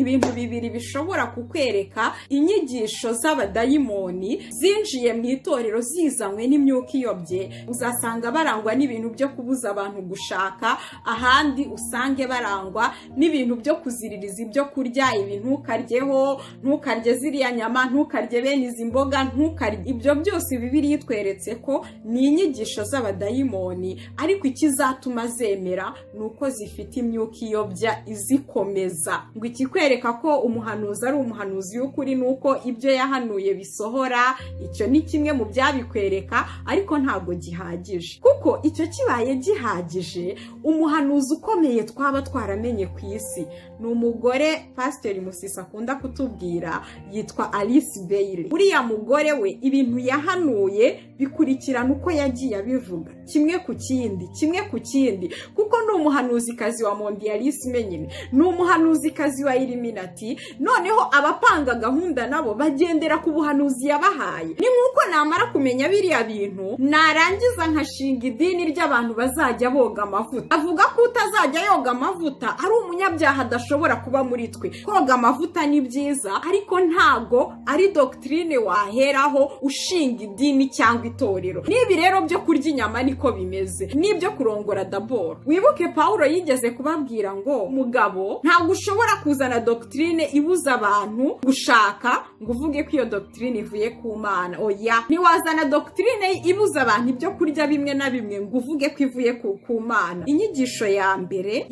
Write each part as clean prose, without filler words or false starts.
Ibintu bibiri bishobora kukwereka inyigisho z'abadayimoni zinjiye mu itorero zizanywe n'imyuka iyobye. Uzasanga barangwa n'ibintu byo kubuza abantu gushaka, ahandi usange barangwa n'ibintu byo kuziririza ibyo kurya, ibi ntukaryeho, ntukarye ziriya nyama, ntukarye bene izi mboga, ntukarye ibyo byose. Bibiliya itweretse ko ni inyigisho z'abadayimoni, ariko ikizatuma zemera ni uko zifite imyuka iyobya izikomeza. Ngo ikikwereka ko umuhanuzi ari umuhanuzi w'ukuri ni uko ibyo yahanuye bisohora. Icyo ni kimwe mu byabikwereka, ariko ntabwo gihagije, kuko icyo kibaye gihagije, umuhanuzi ukomeye twaba twaramenye ku isi ni umugore Pasiteri Musisi akunda kutubwira, yitwa Alice Bailey. Uriya mugore we, ibintu yahanuye bikurikirana uko yagiye abivuga, kimwe ku kindi, kimwe ku kindi, kuko ni umuhanuzikazi wa mondialisme nyine, ni umuhanuzikazi wa Illuminati. Noneho abapanga gahunda nabo bagendera ku buhanuzi yabahaye. Ni nk'uko namara kumenya biriya bintu, narangiza nkashinga idini ry'abantu bazajya boga amavuta, avuga ko utazajya yoga amavuta ari umunyabyaha, adashobora kuba muri twe. Koga amavuta ni byiza, ariko ntago ari doctrine waheraho ushinga idini cyangwa itorero. N'ibi rero byo kurya inyama niko bimeze, n'ibyo kurongora. Daboro wibuke Pawulo yigeze kubabwira ngo mugabo, ntabwo ushobora kuzana doctrine ibuza abantu gushaka ngo uvuge ko iyo doctrine ivuye ku Mana. Oya, ntiwazana doctrine ibuza abantu ibyo kurya bimwe na bimwe ngo uvuge ko ivuye ku Mana. Inyigisho ya mbere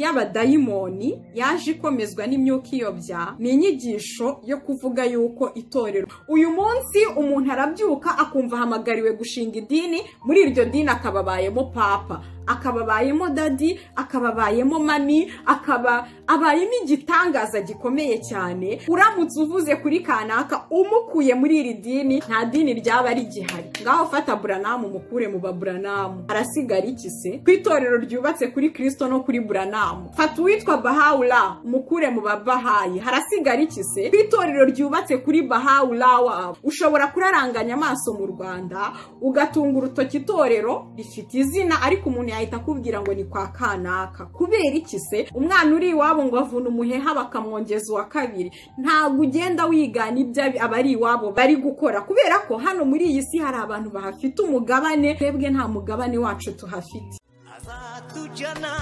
y'abadayimoni yaje ikomezwa n'imyuka iyobya ni inyigisho yo kuvuga yuko itorero, uyu munsi umuntu arabyuka akumva ahamagariwe gushinga idini, muri iryo dini akaba abayemo papa, akaba abayemo daddy, akaba abayemo mummy, akaba abayemo igitangaza gikomeye cyane. Uramutse uvuze kuri kanaka umukuye muri iri dini, nta dini ryaba rigihari. Ngaho fata Branham umukure mu ba Branham, harasigara iki se ku itorero ryubatse kuri Kristo no kuri Branham? Fata uwitwa Baha'u'llah umukure mu Babahayi, harasigara iki se ku itorero ryubatse kuri Baha'u'llah wabo? Ushobora kuraranganya amaso mu Rwanda ugatunga urutoki itorero rifite izina, ariko umuntu yahita akubwira ngo ni kwa kanaka. Kubera iki se? Umwana uri iwabo ngo avuna umuheha bakamwongeza uwa kabiri. Ntabwo ugenda wigana ibyo abari iwabo bari gukora, kubera ko hano muri iyi si hari abantu bahafite umugabane, twebwe nta mugabane wacu tuhafite. Azatujyana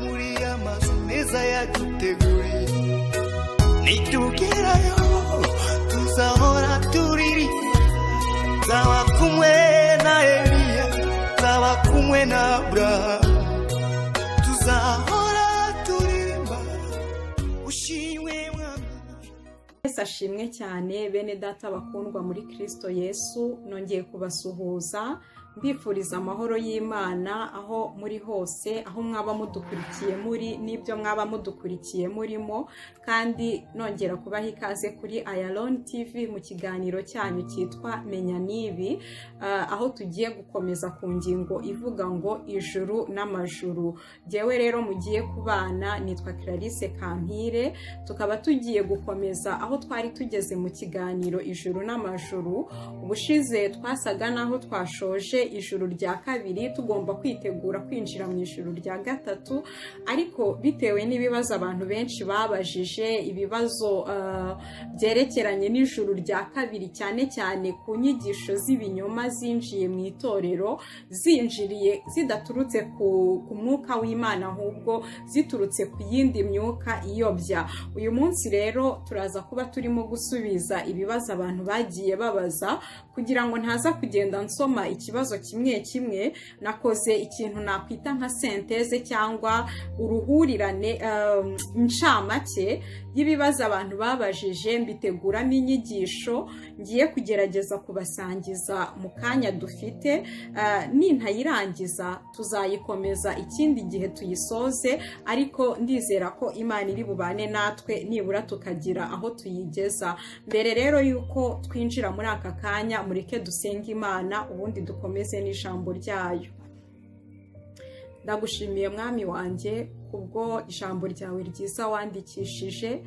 muri ya mazu meza yaduteguriye, nitugerayo tuzahora turirimba. Nzaba kumwe na Eliya, nzaba kumwe na Aburahamu, tuzahora turirimba ushimwe Mwami. Yesu ashimwe cyane, bene Data bakundwa muri Kristo Yesu. Nongeye kubasuhuza, mbifuriza amahoro y'Imana aho muri hose, aho mwaba mudukurikiye muri n'ibyo mwaba mudukurikiye murimo, kandi nongera kubaha ikaze kuri Ayalon TV mu kiganiro cyanyu cyitwa Menya Nibi, aho tugiye gukomeza ku ngingo ivuga ngo ijuru n'amajuru. Jyewe rero mugiye kubana nitwa Clarisse Kampire, tukaba tugiye gukomeza aho twari tugeze mu kiganiro ijuru n'amajuru. Ubushize twasaga naho twashoje ijuru rya kabiri, tugomba kwitegura kwinjira mu ijuru rya gatatu, ariko bitewe n'ibibazo abantu benshi babajije, ibibazo byerekeranye n'ijuru rya kabiri, cyane cyane ku nyigisho z'ibinyoma zinjiye mu itorero, zinjiriye zidaturutse ku mwuka w'Imana, ahubwo ziturutse ku yindi myuka iyobya. Uyu munsi rero turaza kuba turimo gusubiza ibibazo abantu bagiye babaza. Kugira ngo ntaza kugenda nsoma ikibazo kimwe kimwe, nakoze ikintu nakwita nka synthèse cyangwa uruhurirane, incamake y'ibibazo abantu babajije, mbiteguramo inyigisho ngiye kugerageza kubasangiza mu kanya dufite. Nintayirangiza tuzayikomeza ikindi gihe tuyisoze, ariko ndizera ko Imana iri bubane natwe nibura tukagira aho tuyigeza. Mbere rero yuko twinjira muri aka kanya, mureke dusenge Imana, ubundi dukomeze n'ijambo ryayo. Ndagushimiye, Mwami wanjye, kubwo ijambo ryawe ryiza wandikishije.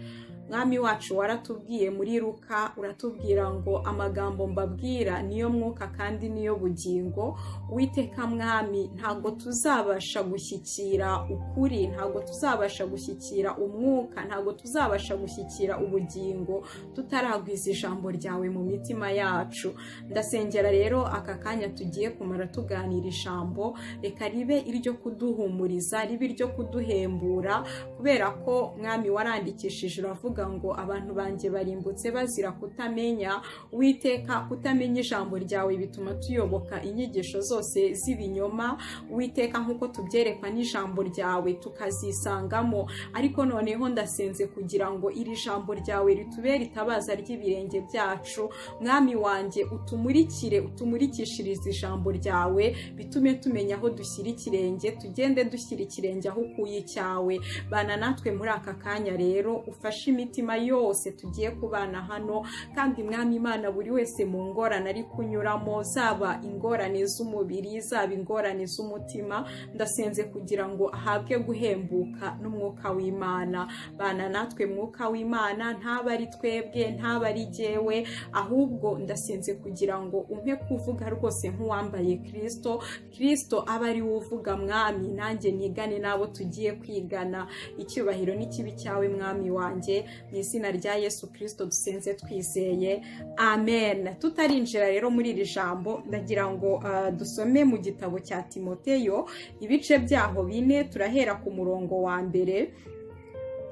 Mwami wacu, waratubwiye muri Luka, uratubwira ngo amagambo mbabwira niyo mwuka kandi niyo bugingo. Uwiteka Mwami, ntabwo tuzabasha gushyikira ukuri, ntabwo tuzabasha gushyikira umwuka, ntabwo tuzabasha gushyikira ubugingo tutaragwiza ijambo ryawe mu mitima yacu. Ndasengera rero aka kanya tugiye kumara tuganira ijambo, reka ribe iryo kuduhumuriza, ribe iryo kuduhembura, kubera ko Mwami warandikishije uravuga ngo abantu banjye barimbutse bazira kutamenya. Uwiteka, kutamenya ijambo ryawe bituma tuyoboka inyigisho zose z'ibinyoma, Uwiteka, nk'uko tubyerekwa n'ijambo ryawe tukazisangamo. Ariko noneho ndasenze kugira ngo iri jambo ryawe ritubere itabaza ry'ibirenge byacu. Mwami wanjye, utumurikire, utumurikishirize ijambo ryawe, bitume tumenya aho dushyira ikirenge, tugende dushyira ikirenge aho ukuye icyawe. Bana natwe muri aka kanya rero, ufashe imitima yose tugiye kubana hano, kandi Mwami Imana, buri wese mu ngorane ari kunyuramo, zaba ingorane z'umubiri, zaba ingorane z'umutima, ndasenze kugira ngo ahabwe guhembuka n'umwuka w'Imana. Bana natwe mwuka w'Imana, ntaba ari twebwe, ntaba ari jyewe, ahubwo ndasenze kugira ngo umpe kuvuga rwose nk'uwambaye Kristo. Kristo aba ari we uvuga, Mwami, nanjye nigane n'abo tugiye kwigana. Icyubahiro n'ikibi cyawe, Mwami wanjye, mu izina rya Yesu Kristo dusenze twizeye, amen. Tutarinjira rero muri iri jambo, ndagira ngo dusome mu gitabo cya Timoteyo ibice byaho 4, turahera ku murongo wa 1.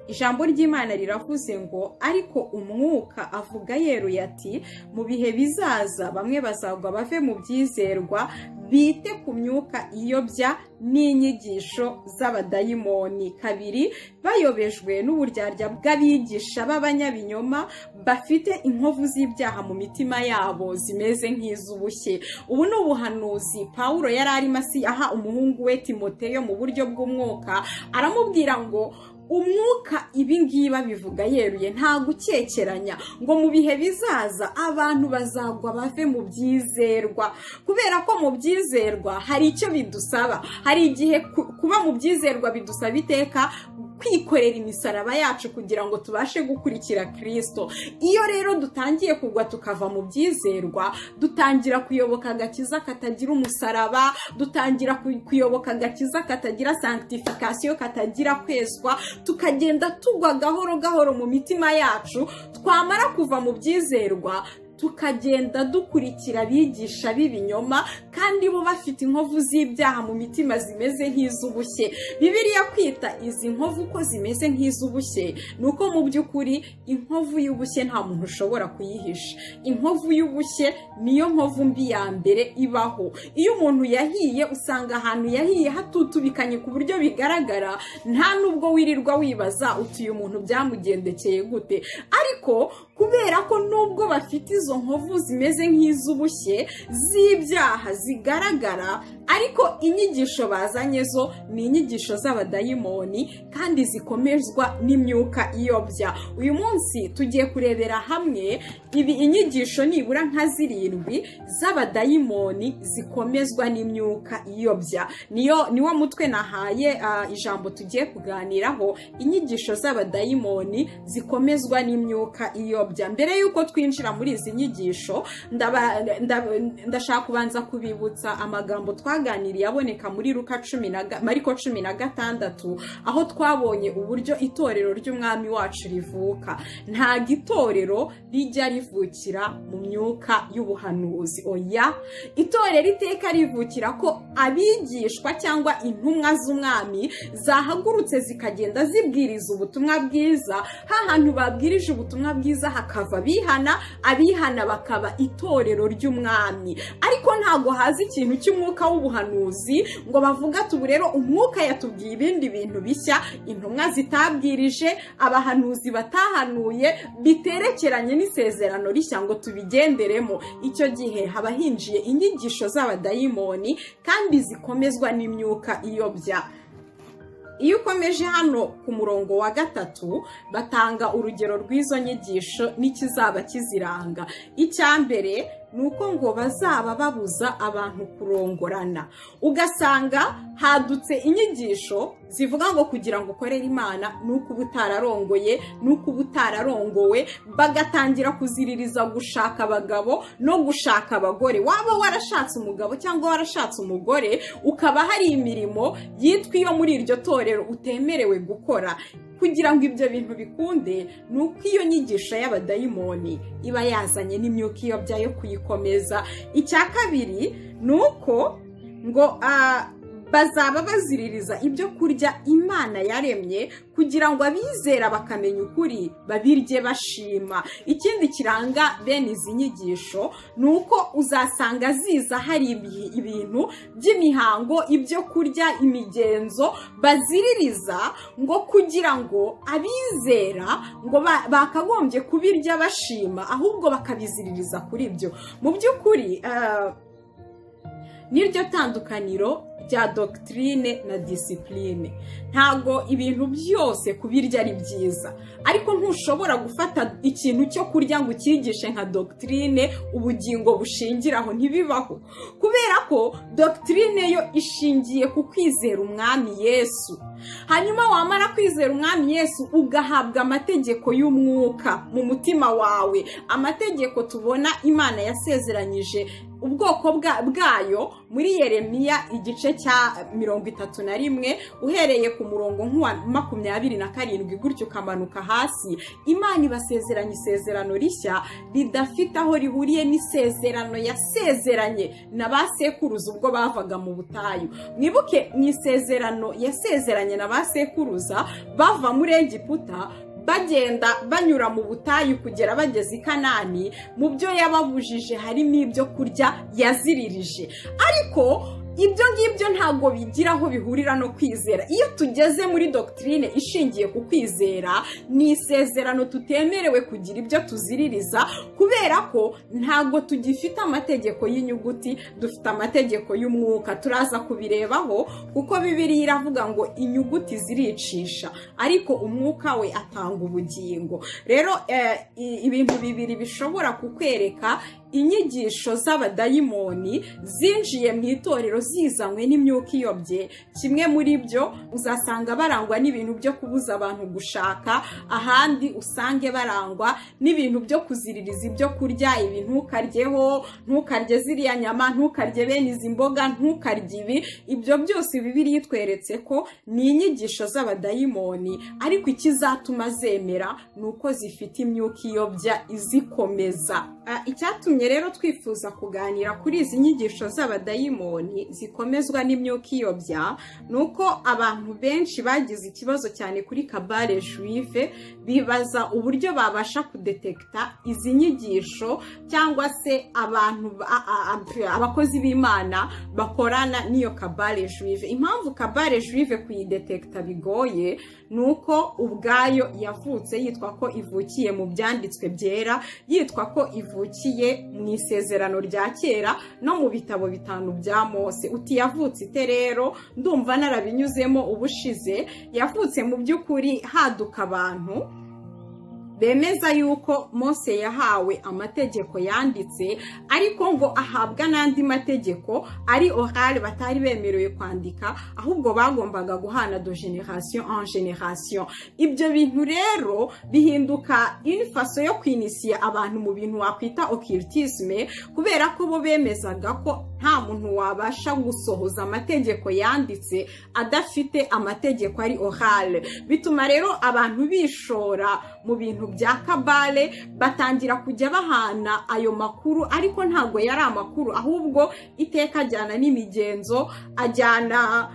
Ijambo ry'Imana riravuze ngo ariko umwuka avuga yeruye ati mu bihe bizaza bamwe bazagwa bave mu byizerwa, bite ku myuka iyobya n'inyigisho z'abadayimoni. 2, bayobejwe n'uburyarya bw'abigisha b'abanyabinyoma bafite inkovu z'ibyaha mu mitima yabo zimeze nk'iz'ubushye. Ubu ni ubuhanuzi Pawulo yari arimo aha umuhungu we Timoteyo mu buryo bw'umwuka, aramubwira ngo umwuka ibi ngibi babivuga yeruye, nta gukekeranya, ngo mu bihe bizaza abantu bazagwa bave mu byizerwa. Kubera ko mu byizerwa hari icyo bidusaba, hari igihe kuba mu byizerwa bidusaba iteka kwikorera imisaraba yacu kugira ngo tubashe gukurikira Kristo. Iyo rero dutangiye kugwa tukava mu byizerwa, dutangira kuyoboka agakiza katagira umusaraba, dutangira kuyoboka agakiza katagira sanctification, katagira kwezwa, tukagenda tugwa gahoro gahoro mu mitima yacu. Twamara kuva mu byizerwa tukagenda dukurikira abigisha b'ibinyoma, kandi bo bafite inkovu z'ibyaha mu mitima zimeze nk'iz'ubushye. Bibiliya kwita izi nkovu ko zimeze nk'iz'ubushye ni uko mu by'ukuri inkovu y'ubushye nta muntu ushobora kuyihisha. Inkovu y'ubushye niyo nkovu mbi ya mbere ibaho. Iyo umuntu yahiye usanga ahantu yahiye hatutubikanye ku buryo bigaragara, nta nubwo wirirwa wibaza uti uyu muntu byamugendekeye gute. Ariko kubera ko nubwo bafite izo nkovu zimeze nk'iz'ubushye z'ibyaha zigaragara, ariko inyigisho bazanye zo ni inyigisho z'abadayimoni kandi zikomezwa n'imyuka iyobya. Uyu munsi tugiye kurebera hamwe ibi inyigisho nibura nka 7 z'abadayimoni zikomezwa n'imyuka iyobya. Niwo mutwe nahaye ijambo tugiye kuganiraho, inyigisho z'abadayimoni zikomezwa n'imyuka iyobya. Mbere yuko twinjira muri izi nyigisho, ndashaka kubanza kubibutsa amagambo twaganiriye aboneka muri Luka Mariko 16, aho twabonye uburyo itorero ry'umwami wacu rivuka. Nta gitorero rijya rivukira mu myuka y'ubuhanuzi, oya. Itorero iteka rivukira ko abigishwa cyangwa intumwa z'umwami zahagurutse zikagenda zibwiriza ubutumwa bwiza. Hahantu babwirije ubutumwa bwiza hakava abihana, abihana bakaba itorero ry'umwami. Ariko ntago hazi ikintu cy'umwuka w'ubuhanuzi ngo bavuga ati ubu rero umwuka yatubwiye ibindi bintu bishya intumwa zitabwirije, abahanuzi batahanuye, biterekeranye n'isezerano rishya ngo tubigenderemo. Icyo gihe haba hinjiye inyigisho z'abadayimoni kandi zikomezwa n'imyuka iyobya. Iyo ukomeje hano ku murongo wa 3, batanga urugero rw'izo nyigisho n'ikizaba kiziranga. Icya mbere, ni uko ngo bazaba babuza abantu kurongorana. Ugasanga hadutse inyigisho zivuga ngo kugira ngo ukorere Imana ni uko uba utararongoye, ni uko uba utararongowe, bagatangira kuziririza gushaka abagabo no gushaka abagore. Waba warashatse umugabo cyangwa warashatse umugore, ukaba hari imirimo yitwa iyo muri iryo torero utemerewe gukora. Kugira ngo ibyo bintu bikunde, ni uko iyo nyigisho y'abadayimoni iba yazanye n'imyuka iyobya yo kuyikomeza. Icya kabiri ni uko ngo bazaba baziririza ibyo kurya Imana yaremye kugira ngo abizera bakamenya ukuri babirye bashima. Ikindi kiranga bene izi nyigisho ni uko uzasanga ziza hari ibintu by'imihango, ibyo kurya, imigenzo baziririza ngo kugira ngo abizera ngo bakagombye kubirya bashima, ahubwo bakabiziririza kuri ibyo. Mu by'ukuri niryo tandukaniro rya doctrine na discipline. Ntago ibintu byose kubirya ari byiza, ariko ntushobora gufata ikintu cyo kurya ngo ukigishe nka doctrine ubugingo bushingiraho, ntibibaho. Kubera ko doctrine yo ishingiye ku kwizera Umwami Yesu. Hanyuma wamara kwizera Umwami Yesu ugahabwa amategeko y'umwuka mu mutima wawe, amategeko tubona Imana yasezeranyije ubwoko bwayo muri Yeremiya igice cya 31 uhereye ku murongo nk'uwa 27 gutyo ukamanuka hasi. Imana ibasezeranye isezerano rishya ridafite aho rihuriye n'isezerano yasezeranye na ba sekuruza ubwo bavaga mu butayu. Mwibuke mu isezerano yasezeranye na ba sekuruza bava muri Egiputa bagenda banyura mu butayu kugera bageze i Kanani, mu byo yababujije harimo ibyo kurya yaziririje. Ariko ibyo ngibyo ntabwo bigira aho bihurira no kwizera. Iyo tugeze muri doctrine ishingiye ku kwizera, ni isezerano tutemerewe kugira ibyo tuziririza, kubera ko ntabwo tugifite amategeko y'inyuguti, dufite amategeko y'umwuka. Turaza kubirebaho kuko Bibiliya iravuga ngo inyuguti ziricisha, ariko umwuka we atanga ubugingo. Rero ibintu bibiri bishobora kukwereka inyigisho z'abadayimoni zinjiye mu itorero zizanywe n'imyuka iyobye, kimwe muri byo uzasanga barangwa n'ibintu byo kubuza abantu gushaka, ahandi usange barangwa n'ibintu byo kuziririza ibyo kurya, ibi ntukaryeho, ntukarye ziriya nyama, ntukarye bene izi mboga, ntukarye ibi. Ibyo byose Bibiliya itweretse ko ni inyigisho z'abadayimoni, ariko ikizatuma zemera ni uko zifite imyuka iyobya izikomeza. Icyatumye rero twifuza kuganira kuri izi nyigisho z'abadayimoni zikomezwa n'imyuka iyobya ni uko abantu benshi bagize ikibazo cyane kuri Kabbale juive, bibaza uburyo babasha kudetekta izi nyigisho cyangwa se abantu abakozi b'Imana bakorana n'iyo Kabbale juive. Impamvu Kabbale juive kuyidetekta bigoye ni uko ubwayo yavutse yitwa ko ivukiye mu byanditswe byera, yitwa ko ivukiye mu isezerano rya kera no mu bitabo bitanu bya Mose. Uti yavutse ite rero? Ndumva narabinyuzemo ubushize. Yavutse mu by'ukuri haduka abantu bemeza yuko Mose yahawe amategeko yanditse, ariko ngo ahabwa n'andi mategeko ari orale batari bemerewe kwandika, ahubwo bagombaga guhana de génération en génération. Ibyo bintu rero bihinduka une façon yo kwinisiya abantu mu bintu wakwita occultisme, kubera ko bo bemezaga ko nta muntu wabasha gusohoza amategeko yanditse adafite amategeko ari orale. Bituma rero abantu bishora mu bintu bya Kabbale, batangira kujya bahana ayo makuru, ariko ntabwo yari amakuru, ahubwo iteka ajyana n'imigenzo, ajyana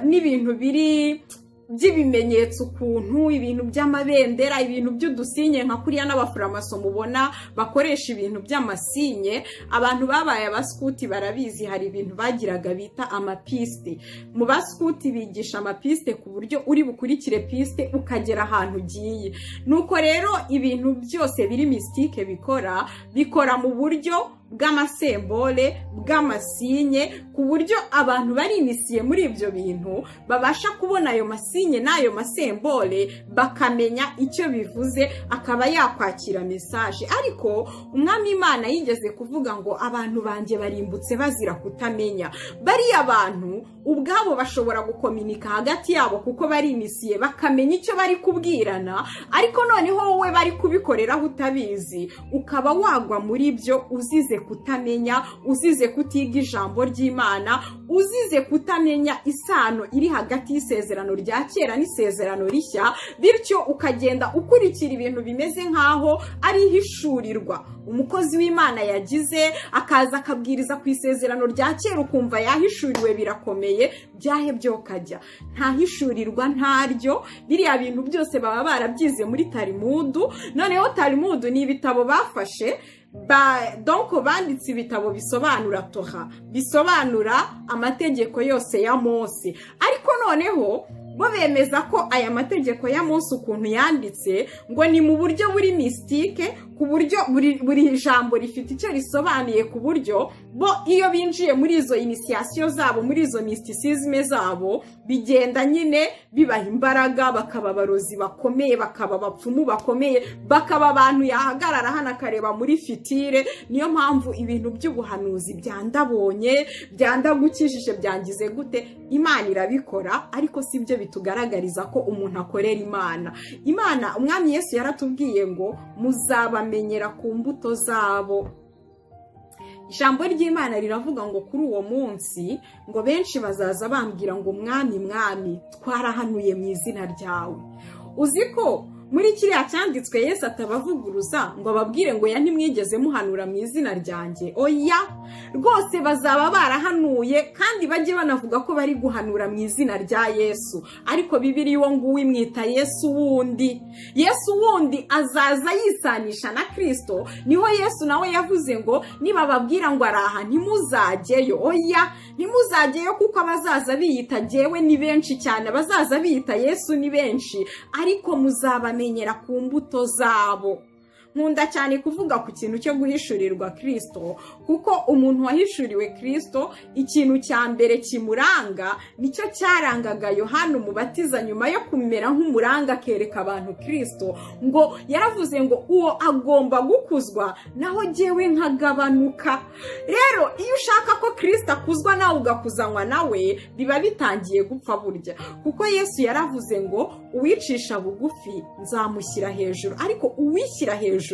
n'ibintu biri by'ibimenyetso, ukuntu ibintu by'amabendera, ibintu by'udusinye nka kuriya n'abafuramaso mubona bakoresha ibintu by'amasinye. Abantu babaye abaskuti barabizi, hari ibintu bagiraga bita amapiste. Mu baskuti bigisha amapiste ku buryo uri bukurikire piste ukagera ahantu ugiye. Nuko rero ibintu byose biri mystique bikora mu buryo bw'amasembore, bw'amasinye, ku buryo abantu bari inisiye muri ibyo bintu babasha kubona ayo masinye n'ayo masembore bakamenya icyo bivuze, akaba yakwakira message. Ariko Umwami Imana yigeze kuvuga ngo abantu banjye barimbutse bazira kutamenya. Bariya bantu ubwabo bashobora gukominika hagati yabo kuko bari inisiye, bakamenya icyo bari kubwirana, ariko noneho wowe bari kubikoreraho utabizi, ukaba wagwa muri byo uzize kutamenya, uzize kutiga ijambo ry'Imana, uzize kutamenya isano iri hagati y'isezerano rya kera n'isezerano rishya, bityo ukagenda ukurikira ibintu bimeze nkaho ari ihishurirwa umukozi w'Imana yagize, akaza akabwiriza ku isezerano rya kera ukumva yahishuriwe birakomeye, byahebye ukajya nta hishurirwa ntaryo. Biriya bintu byose baba barabyize muri Talimudu. Noneho Talimudu ni ibitabo bafashe donc banditse ibitabo bisobanura Torah, bisobanura amategeko yose ya Mose, ariko noneho bo bemeza ko aya mategeko ya Mose ukuntu yanditse ngo ni mu buryo buri mystique, ku buryo buri jambo rifite icyo risobanuye, ku buryo bo iyo binjiye muri izo initiation zabo, muri izo mysticisme zabo, bigenda nyine bibaha imbaraga, bakaba abarozi bakomeye, bakaba abapfumu bakomeye, bakaba abantu yahagarara hano akareba muri fitire. Niyo mpamvu ibintu by'ubuhanuzi byandabonye, byandagukijije, byangize gute, Imana irabikora, ariko si byo bitugaragariza ko umuntu akorera Imana. Imana, Umwami Yesu yaratubwiye ngo muzabamenyera ku mbuto zabo. Ijambo ry'Imana riravuga ngo kuri uwo munsi ngo benshi bazaza bambwira ngo Mwami, Mwami, twarahanuye mu izina ryawe. Uzi ko muri kiriya cyanditswe Yesu atabavuguruza ngo ababwire ngo ya ntimwigeze muhanura mu izina ryanjye. Oya, rwose bazaba barahanuye, kandi bajye banavuga ko bari guhanura mu izina rya Yesu, ariko Bibiliya uwo nguwo imwita Yesu wundi. Yesu wundi azaza yisanisha na Kristo. Niho Yesu nawe yavuze ngo nibababwira ngo araha ntimuzajyeyo. Oya, ntimuzajyeyo, kuko abazaza biyita jyewe ni benshi cyane, abazaza biyita Yesu ni benshi, ariko muzaba menyera ku mbuto zabo. Nkunda cyane kuvuga ku kintu cyo guhishurirwa Kristo, kuko umuntu wahishuriwe Kristo ikintu cya mbere kimuranga nicyo cyarangaga Yohana Umubatiza nyuma yo kumera nk'umuranga akereka abantu Kristo, ngo yaravuze ngo uwo agomba gukuzwa naho jyewe nkagabanuka. Rero iyo ushaka ko Kristo akuzwa nawe ugakuzanywa nawe, biba bitangiye gupfa burya, kuko Yesu yaravuze ngo uwicisha bugufi nzamushyira hejuru, ariko uwishyira hejuru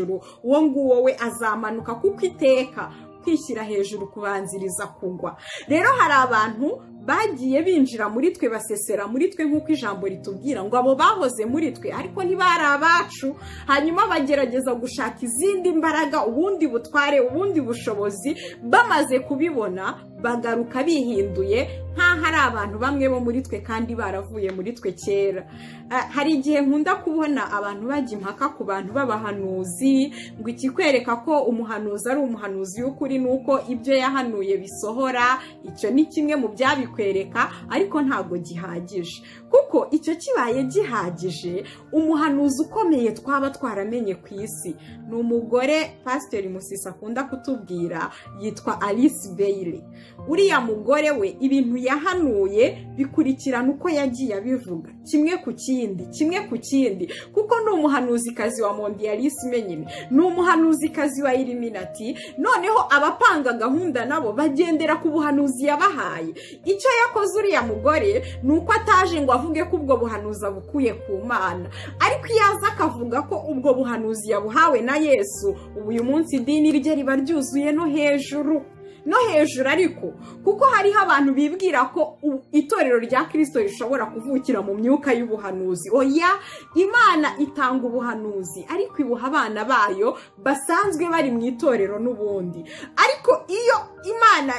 uwo nguwo we azamanuka, kuko iteka kwishyira hejuru kubanziriza kugwa. Rero hari abantu bagiye binjira muri twe, basesera muri twe, nk'uko ijambo ritubwira ngo abo bahoze muri twe ariko ntibari abacu, hanyuma bagerageza gushaka izindi mbaraga, ubundi butware, ubundi bushobozi. Bamaze kubibona bagaruka bihinduye nk'aho ari abantu bamwe bo muri twe kandi baravuye muri twe kera. Hari igihe nkunda kubona abantu bajya impaka ku bantu b'abahanuzi, ngo ikikwereka ko umuhanuzi ari umuhanuzi w'ukuri nuko ibyo yahanuye bisohora. Icyo ni kimwe mu byabikwereka, ariko ntabwo gihagije, kuko icyo kibaye gihagije umuhanuzi ukomeye twaba twaramenye ku isi ni umugore Pasiteri Musisi akunda kutubwira, yitwa Alice Bailey. Uriya mugore we ibintu yahanuye bikurikirana uko yagiye abivuga, kimwe ku kindi, kimwe ku kindi, kuko ni umuhanuzikazi wa mondialisme nyine, ni umuhanuzikazi wa Illuminati. Noneho abapanga gahunda nabo bagendera ku buhanuzi yabahaye. Icyo yakoze uriya mugore ni uko ataje ngo avuge ko ubwo buhanuzi abukuye ku Mana, ariko iyo aza akavuga ko ubwo buhanuzi yabuhawe na Yesu, ubu uyu munsi idini rye riba ryuzuye no hejuru no hejuru. Ariko kuko hariho abantu bibwira ko itorero rya Kristo rishobora kuvukira mu myuka y'ubuhanuzi. Oya, Imana itanga ubuhanuzi ariko ibuha abana bayo basanzwe bari mu itorero n'ubundi. Ariko iyo Imana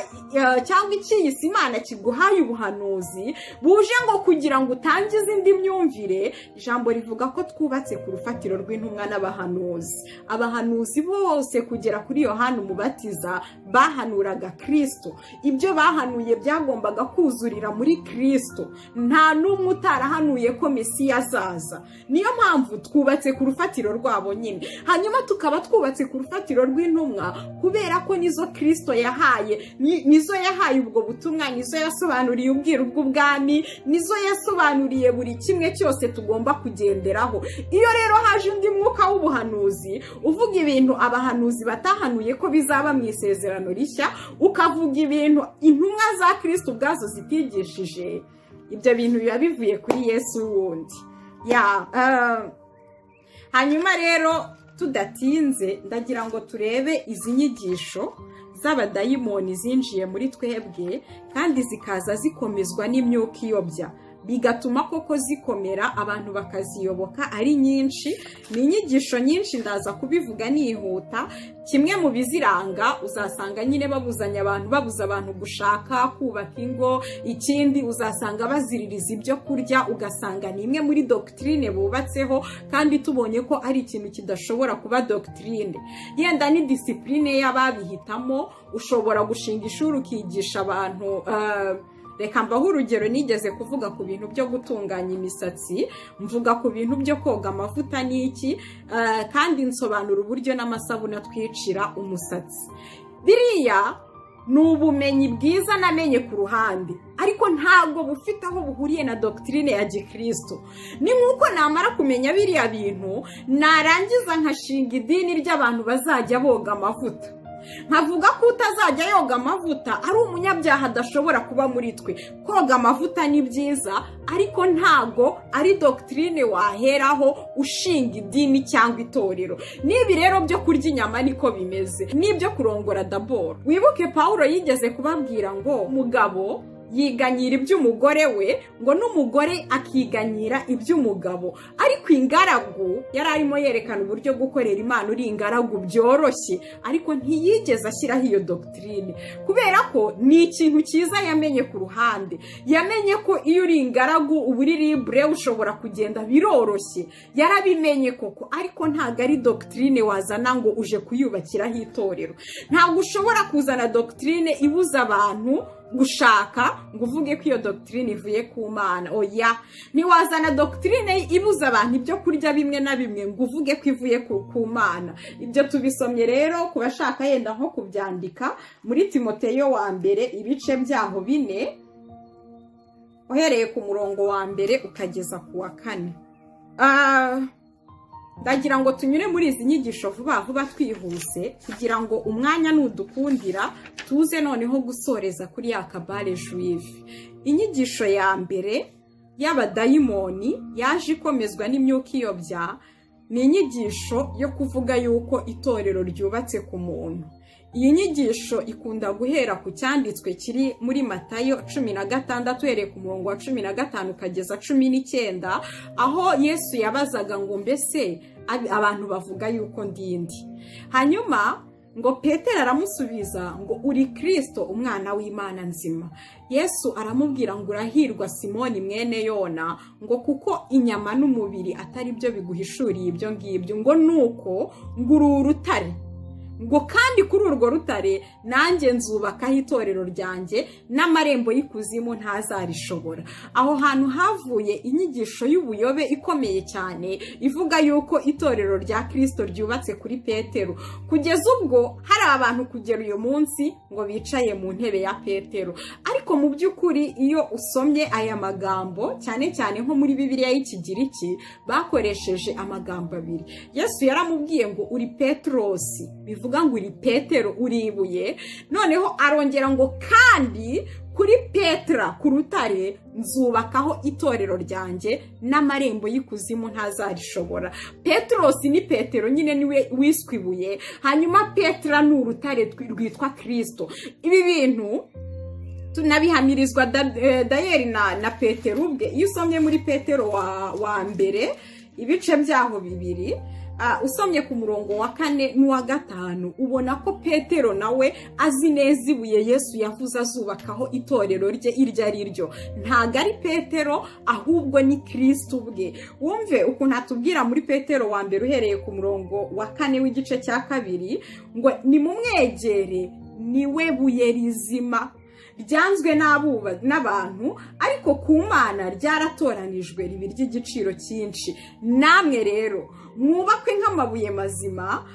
cyangwa ikiyisi Imana kiguhaye ubuhanuzi buje ngo kugira ngo utangize indi myumvire, ijambo rivuga ko twubatse ku rufatiro rw'intumwa n'abahanuzi. Abahanuzi bose kugera kuri Yohana Umubatiza bahanura bahanuraga Kristo, ibyo bahanuye byagombaga kuzurira muri Kristo. Nta n'umwe utarahanuye ko Mesiya azaza. Niyo mpamvu twubatse ku rufatiro rwabo nyine, hanyuma tukaba twubatse ku rufatiro rw'intumwa, kubera ko nizo Kristo yahaye, nizo yahaye ubwo butumwa, nizo yasobanuriye ubwiru bw'ubwami, nizo yasobanuriye buri kimwe cyose tugomba kugenderaho. Iyo rero haje undi mwuka w'ubuhanuzi uvuga ibintu abahanuzi batahanuye ko bizaba mu isezerano rishya, ukavuga ibintu intumwa za Kristo ubwazo zitigishije, ibyo bintu biba bivuye kuri Yesu wundi. Hanyuma rero tudatinze ndagira ngo turebe izi nyigisho z'abadayimoni zinjiye muri twebwe kandi zikaza zikomezwa n'imyuka iyobya, bigatuma koko zikomera, abantu bakaziyoboka ari nyinshi. Ni inyigisho nyinshi, ndaza kubivuga nihuta. Kimwe mu biziranga uzasanga nyine babuzanya abantu, babuza abantu gushaka, kubaka ingo. Ikindi uzasanga baziririza ibyo kurya, ugasanga ni imwe muri doctrine bubatseho, kandi tubonye ko ari ikintu kidashobora kuba doctrine. Yenda ni discipline y'ababihitamo. Ushobora gushinga ishuri ukigisha abantu. Reka mbaho urugero, nigeze kuvuga ku bintu byo gutunganya imisatsi, mvuga ku bintu byo koga amavuta n'iki, kandi nsobanura uburyo n'amasabune atwicira umusatsi. Biriya ni ubumenyi bwiza namenye ku ruhande, ariko ntabwo bufite aho buhuriye na doctrine ya gikristo. Ni nk'uko namara kumenya biriya bintu, narangiza nkashinga idini ry'abantu bazajya boga amavuta, nkavuga ko utazajya yoga amavuta ari umunyabyaha adashobora kuba muri twe. Koga amavuta ni byiza, ariko ntago ari doctrine waheraho ushinga idini cyangwa itorero. N'ibi rero byo kurya inyama niko bimeze, n'ibyo kurongora daboro. Wibuke Pawulo yigeze kubabwira ngo mugabo yiganyira iby'umugore we, ngo n'umugore akiganyira iby'umugabo. Ariko ingaragu yari arimo yerekana uburyo gukorera Imana uri ingaragu byoroshye, ariko ntiyigeze ashyiraho iyo doctrine, kubera ko ni ikintu cyiza yamenye ku ruhande. Yamenye ko iyo uri ingaragu uba uri libre, ushobora kugenda biroroshye, yarabimenye koko, ariko ntabwo ari doctrine wazana ngo uje kuyubakiraho itorero. Ntabwo ushobora kuzana doctrine ibuza abantu gushaka ngo uvuge ko iyo doctrine ivuye ku Mana. Oya, ntiwazana doctrine ibuza abantu ibyo kurya bimwe na bimwe ngo uvuge ko ivuye ku Mana. Ibyo tubisomye rero ku bashaka yenda nko kubyandika muri Timoteyo wa mbere ibice byaho 4, uhereye ku murongo wa 1 ukageza ku wa 4. Ndagira ngo tunyure muri izi nyigisho vuba vuba twihuse, kugira ngo umwanya nudukundira tuze noneho gusoreza kuri ya kabale juive. Inyigisho ya mbere y'abadayimoni yaje ikomezwa n'imyuka iyobya ni inyigisho yo kuvuga yuko itorero ryubatse ku muntu. Iyi nyigisho ikunda guhera ku cyanditswe kiri muri Matayo 16 uhereye ku murongo wa 15 ukageza 19, aho Yesu yabazaga ngo mbese abantu bavuga yuko ndindi. Hanyuma ngo Petero aramusubiza ngo uri Kristo umwana w'Imana nzima. Yesu aramubwira ngo urahirwa Simoni mwene Yona, ngo kuko inyama n'umubiri atari byo biguhishuriye ibyo ngibyo, ngo nuko ngo uri urutare, ngo kandi kuri urwo rutare nanjye nzubakaho itorero ryanjye, n'amarembo y'ikuzimu ntazarishobora. Aho hantu havuye inyigisho y'ubuyobe ikomeye cyane ivuga yuko itorero rya Kristo ryubatse kuri Petero, kugeza ubwo hari abantu kugera uyu munsi ngo bicaye mu ntebe ya Petero. Ariko mu by'ukuri iyo usomye aya magambo, cyane cyane nko muri Bibiliya y'Ikigiriki, bakoresheje amagambo abiri. Yesu yaramubwiye ngo uri Petrosi, bivuga ngo uri Petero, uri ibuye. Noneho arongera ngo kandi kuri Petra, ku rutare nzubakaho itorero ryanjye, n'amarembo y'ikuzimu ntazarishobora. Petrosi ni Petero nyine niwe wiswe ibuye, hanyuma Petra ni urutare rwitwa Kristo. Ibi bintu tunabihamirizwa dayeri na Petero ubwe. Iyo usomye muri Petero wa mbere ibice byaho 2, usomye ku murongo wa 4 n'uwa 5, ubona ko Petero nawe azi neza ibuye Yesu yavuze azubakaho itorero rye iryo ari ryo. Ntago ari Petero, ahubwo ni Kristo ubwe. Wumve ukuntu atubwira muri Petero wa mbere uhereye ku murongo wa 4 w'igice cya 2, ngo nimumwegere niwe buye rizima ryanzwe n'abantu, ariko ku Mana ryaratoranijwe riba iry'igiciro cyinshi. Namwe rero mwubakwe nk'amabuye mazima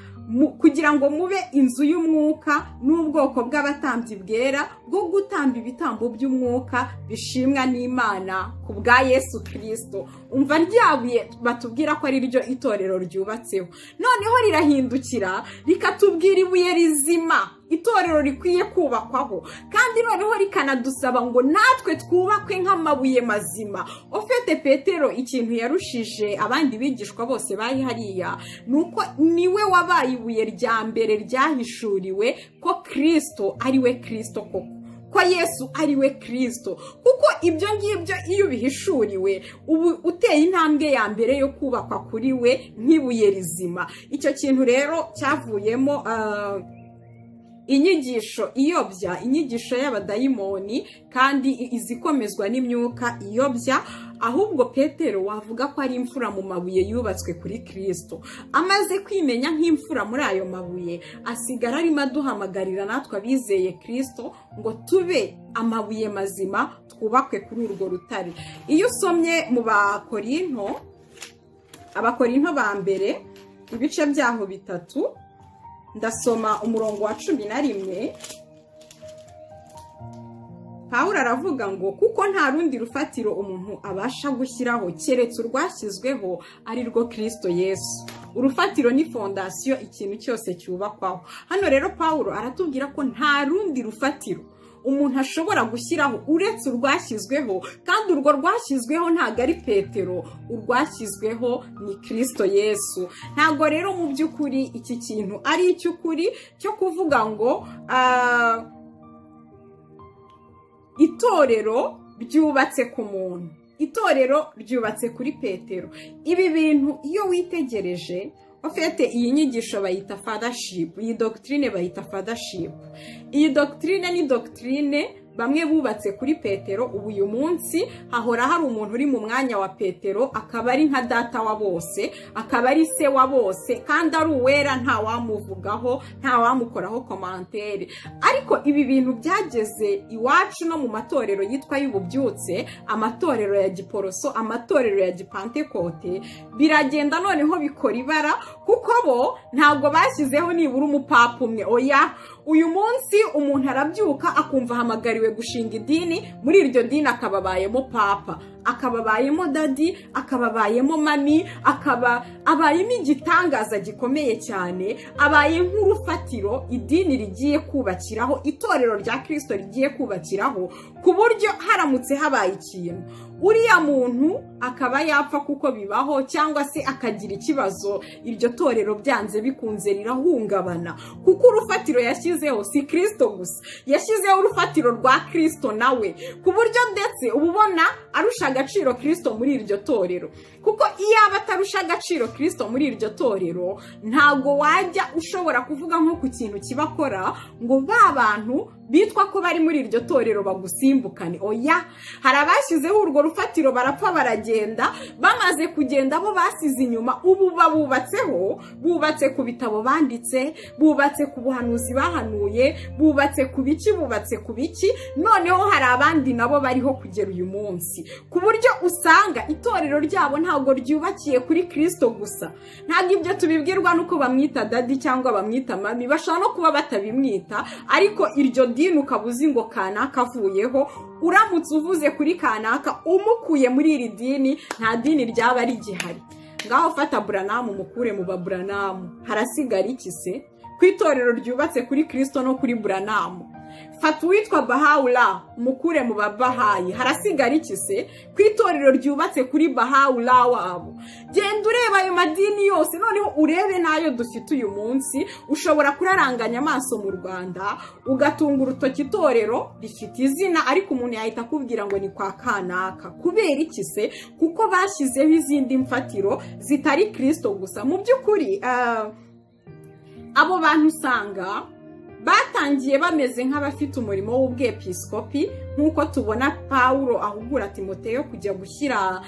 kugira ngo mube inzu y'umwuka n'ubwoko bw'abatambyi bwera bwo gutamba ibitambo by'umwuka bishimwa n'Imana ku bwa Yesu Kristo. Umva ryabuye batubwira ko ari ryo itorero ryubatseho, noneho rirahindukira rikatubwira ibuye rizima itorero rikwiye kubakwaho, kandi noneho rikanadusaba ngo natwe twubakwe nk'amabuye mazima. Ofete Petero ikintu yarushije abandi bigishwa bose bari hariya nuko niwe wabaye ibuye rya mbere ryahishuriwe ko Kristo ari we Kristo koko, ko Yesu ari we Kristo. Kuko ibyo ngibyo iyo ubihishuriwe ubu uteye intambwe ya mbere yo kubakwa kuri we nk'ibuye rizima. Icyo kintu rero cyavuyemo inyigisho iyobya, inyigisho y'abadayimoni kandi izikomezwa n'imyuka iyobya. Ahubwo Petero wavuga ko ari imfura mu mabuye yubatswe kuri Kristo. Amaze kwimenya nk'imfura muri ayo mabuye, asigara arimo aduhamagarira natwe abizeye Kristo ngo tube amabuye mazima twubakwe kuri urwo rutare. Iyo usomye mu Bakorinto, Abakorinto ba mbere ibice byaho 3, ndasoma umurongo wa 11. Pawulo aravuga ngo kuko nta rundi rufatiro umuntu abasha gushyiraho keretse urwashyizweho ari rwo Kristo Yesu. Urufatiro ni fondasiyo ikintu cyose cyubakwaho. Hano rero Pawulo aratubwira ko nta rundi rufatiro umuntu ashobora gushyiraho uretse urwashyizweho, kandi urwo rwashyizweho ntago ari Petero, urwashyizweho ni Kristo Yesu. Ntago rero mu by'ukuri iki kintu ari icy'ukuri cyo kuvuga ngo itorero ryubatse ku muntu, itorero ryubatse kuri Petero. Ibi bintu iyo witegereje, ofete iyi nyigisho bayita fathership, iyi doctrine bayita fathership. Iyi doctrine ni doctrine bamwe bubatse kuri Petero. Ubu uyu munsi hahora hari umuntu uri mu mwanya wa Petero, akaba ari nka data wa bose, akaba ari se wa bose, kandi ari uwera, nta wamuvugaho, nta wamukoraho commentaire. Ariko ibi bintu byageze iwacu no mu matorero yitwa y'ububyutse, amatorero ya Giporoso, amatorero ya Gipantekote, biragenda noneho bikora ibara, kuko bo ntabwo bashyizeho nibura umupapa umwe. Oya, uyu munsi umuntu arabyuka akumva ahamagariwe gushinga idini, muri iryo dini akababayemo papa, akababayemo dadi, akababayemo mami, akaba abayemo igitangaza gikomeye cyane, abaye nk'urufatiro idini rigiye kubakiraho, itorero rya Kristo rigiye kubakiraho, ku buryo haramutse habaye ikintu uriya muntu akaba yapfa kuko bibaho, cyangwa se akagira ikibazo, iryo torero byanze bikunze rirahungabana, kuko urufatiro yashyizeho si Kristo gusa, yashyizeho urufatiro rwa Kristo nawe, ku buryo ndetse ububona arusha agaciro Kristo muri iryo torero. Kuko iyo aba atarusha agaciro Kristo muri iryo torero, ntago wajya ushobora kuvuga nko ku kintu kibakora ngo ba bantu bitwa ko bari muri iryo torero bagusimbukane. Oya, hari abashyizeho urwo rufatiro barapfa baragenda, bamaze kugenda bo basize inyuma ubu babubatseho, bubatse ku bitabo banditse, bubatse ku buhanuzi bahanuye, bubatse ku biki, bubatse ku biki. Noneho hari abandi nabo bariho kugera uyu munsi, ku buryo usanga itorero ryabo ntabwo ryubakiye kuri Kristo gusa. Ntabwo ibyo tubibwirwa nuko bamwita dadi cyangwa bamwita mami, bashobora no kuba batabimwita, ariko iryo dini ukabuzi ngo kanaka avuyeho, uramutse uvuze kuri kanaka umukuye muri iri dini, nta dini ryaba rigihari. Ngaho fata Buranamu mukure mu Baburanamu, harasigara iki se ku itorero ryubatse kuri Kristo no kuri Buranamu? Fata uwitwa Bahawula mukure mu Babahayi, harasigara iki se ku itorero ryubatse kuri Bahawula wabo? Genda ureba ayo madini yose, noneho urebe nayo dufite uyu munsi. Ushobora kuraranganya amaso mu Rwanda ugatunga urutoki itorero rifite izina, ariko umuntu yahita akubwira ngo ni kwa kanaka. Kubera iki se? Kuko bashyizeho izindi mfatiro zitari Kristo gusa. Mu by'ukuri abo bantu usanga batangiye bameze nk'abafite umurimo w'ubwepiskopi, nk'uko tubona Pawulo ahugura Timoteyo kujya gushyira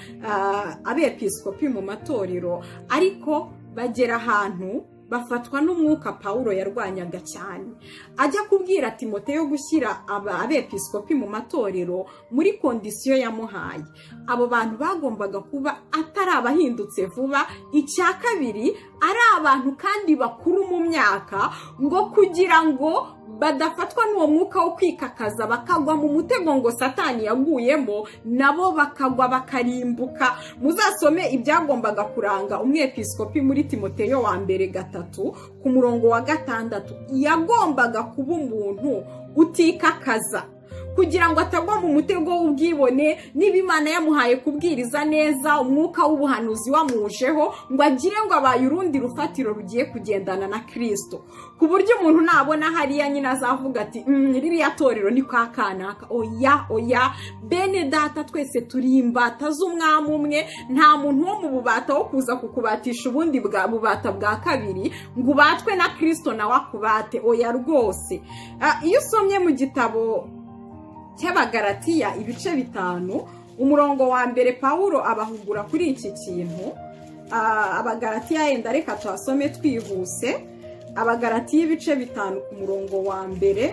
abepiskopi mu matorero, ariko bagera ahantu Bafatwa n'umwuka Pawulo yarwanyaga cyane. Ajya kubwira Timoteyo gushyira abepiskopi mu matorero muri condition yamuhaye, abo bantu bagombaga kuba atari abahindutse vuba, icya kabiri ari abantu kandi bakuru mu myaka, ngo kugira ngo badafatwa n'uwo mwuka wo kwikakaza bakagwa mu mutego ngo Satani yaguyemo, nabo bakagwa bakarimbuka. Muzasome ibyagombaga kuranga umwepiskopi muri Timoteyo wa mbere 3 ku murongo wa 6. Yagombaga kuba umuntu utikakaza kugira ngo atagwa mu mutego w'ubwibone. Niba Imana yamuhaye kubwiriza neza, umwuka w'ubuhanuzi wamujeho, ngo agire ngo abaye urundi rufatiro rugiye kugendana na Kristo, ku buryo umuntu nabona hariya nyine azavuga ati ririya torero ni kwa kanaka. Oya oya, bene data, twese turi imbata z'umwami umwe. Nta muntu wo mu bubata wo kuza kukubatisha ubundi bwa bubata bwa kabiri ngo ubatwe na Kristo nawe akubate. Oya rwose. Iyo usomye mu gitabo cy'Abagalatiya ibice 5 umurongo wa 1, Pawulo abahugura kuri iki kintu. Abagalatiya, yenda reka tuhasome twihuse. Abagalatiya ibice 5 ku murongo wa 1,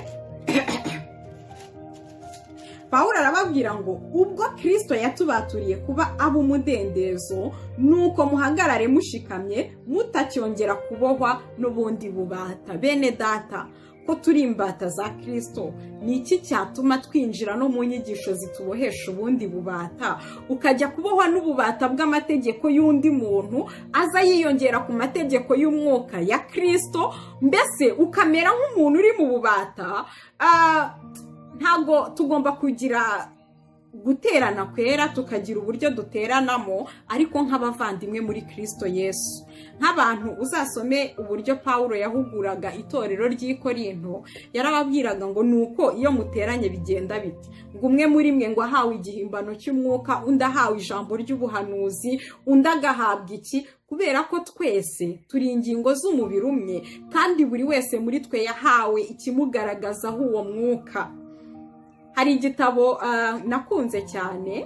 Pawulo arababwira ngo ubwo Kristo yatubaturiye kuba ab'umudendezo, nuko muhagarare mushikamye, mutacyongera kubohwa n'ubundi bubata. Bene data, ko turi imbata za Kristo, ni iki cyatuma twinjira no mu nyigisho zitubohesha ubundi bubata? Ukajya kubohwa n'ububata bw'amategeko y'undi muntu aza yiyongera ku mategeko y'umwuka ya Kristo, mbese ukamera nk'umuntu uri mu bubata. Ntabwo tugomba kugira guterana kwera, tukagira uburyo duteranamo, ariko nk'abavandimwe muri Kristo Yesu. Nk'abantu, uzasome uburyo Pawulo yahuguraga itorero ry'i Korinto, yarababwiraga ngo nuko iyo muteranye bigenda biti, ngo umwe muri mwe ngo ahawe igihimbano cy'umwuka, undi ahawe ijambo ry'ubuhanuzi, undi agahabwa iki, kubera ko twese turi ingingo z'umubiri umwe, kandi buri wese muri twe yahawe ikimugaragazaho uwo mwuka. Hari igitabo nakunze cyane,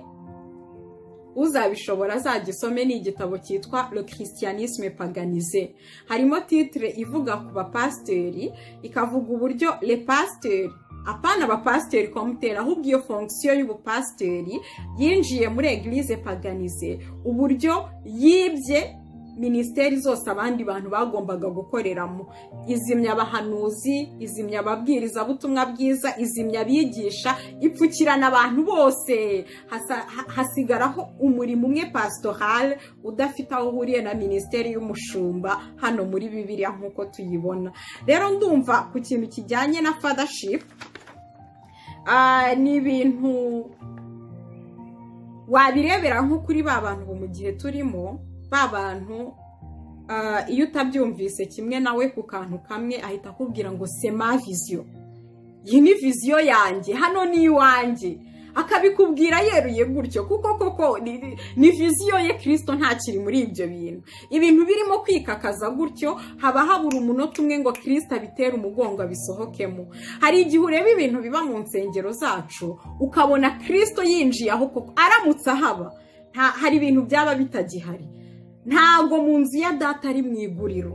uzabishobora azagisome, ni igitabo cyitwa Le Christianisme Paganisé. Harimo titre ivuga ku bapasiteri, ikavuga uburyo le pasteur, apana abapasiteri komutera, ahubwo iyo fonction y'ubupasiteri yinjiye muri Église paganisée, uburyo yibye minisiteri zose abandi bantu bagombaga gukoreramo, izimya abahanuzi, izimya ababwirizabutumwa bwiza, izimya abigisha, ipfukirana abantu bose, hasigaraho umurimo umwe pastoral udafite aho uhuriye na minisiteri y'umushumba hano muri Bibiliya nk'uko tuyibona. Rero ndumva ku kintu kijyanye na fathership, ni ibintu wabirebera nko kuri ba bantu mu gihe turimo, ba bantu iyo utabyumvise kimwe nawe ku kantu kamwe ahita akubwira ngo c'est ma vision, iyi ni vision yanjye, hano ni iwanjye, akabikubwira yeruye gutyo, kuko koko ni vision ye. Kristo ntakiri muri ibyo bintu. Ibintu birimo kwikakaza gutyo, haba habura umunota umwe ngo Kristo abitere umugongo abisohokemo. Hari igihe ureba ibintu biba mu nsengero zacu ukabona Kristo yinjiye aho koko, aramutse ahaba hari ibintu byaba bitagihari. Ntabwo mu nzu ya data ari mu iguriro.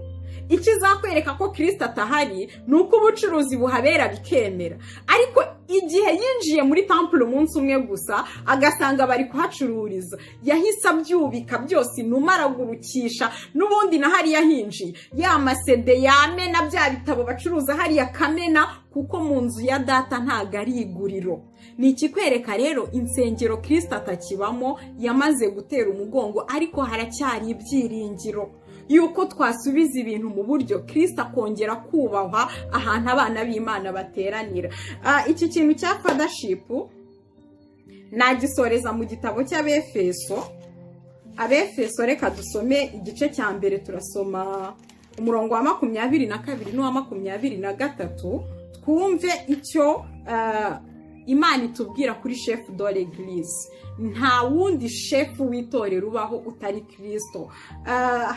Ikizakwereka ko Kristo atahari ni uko ubucuruzi buhabera bikemera, ariko igihe yinjiye muri temple umunsi umwe gusa agasanga bari kuhacururiza, yahise abyubika byose, inuma aragurukisha, n'ubundi na hariya hinjiye ya masede yamena, bya bitabo bacuruza hariya kamena, kuko mu nzu ya data ntago ari iguriro. Ni ikikwereka rero insengero Kristo atakibamo, yamaze gutera umugongo, ariko haracyari ibyiringiro yuko twasubiza ibintu mu buryo, Kristo akongera kubahwa ahantu abana b'Imana bateranira. Iki kintu cya fathership nagisoreza mu gitabo cy'Abefeso. Abefeso, reka dusome igice cya 1, turasoma umurongo wa 22 n'uwa 23, twumve icyo Imana itubwira kuri chef de l'église. Nta wundi chef w'itorero ubaho utari Kristo.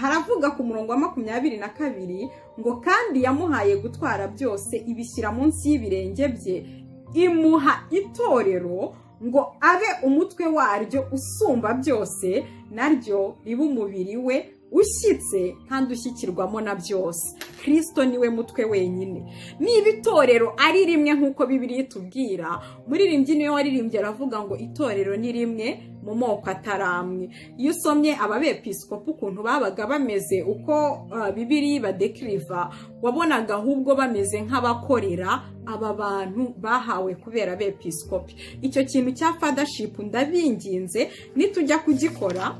Haravuga ku murongo wa 22 ngo kandi yamuhaye gutwara byose, ibishyira munsi y'ibirenge bye, imuha itorero ngo abe umutwe waryo usumba byose, naryo riba umubiri we ushyitse kandi ushyikirwamo na byose. Kristo niwe mutwe wenyine. Niba itorero ari rimwe nk'uko Bibiliya itubwira, muririmbyi niwe waririmbye aravuga ngo itorero ni rimwe mu moko ataramwe. Iyo usomye ababepiskopi ukuntu babaga bameze, uko Bibiliya badekiriva, wabonaga ahubwo bameze nk'abakorera aba bantu bahawe kubera abepiskopi. Icyo kintu cya fathership ndabinginze, nitujya kugikora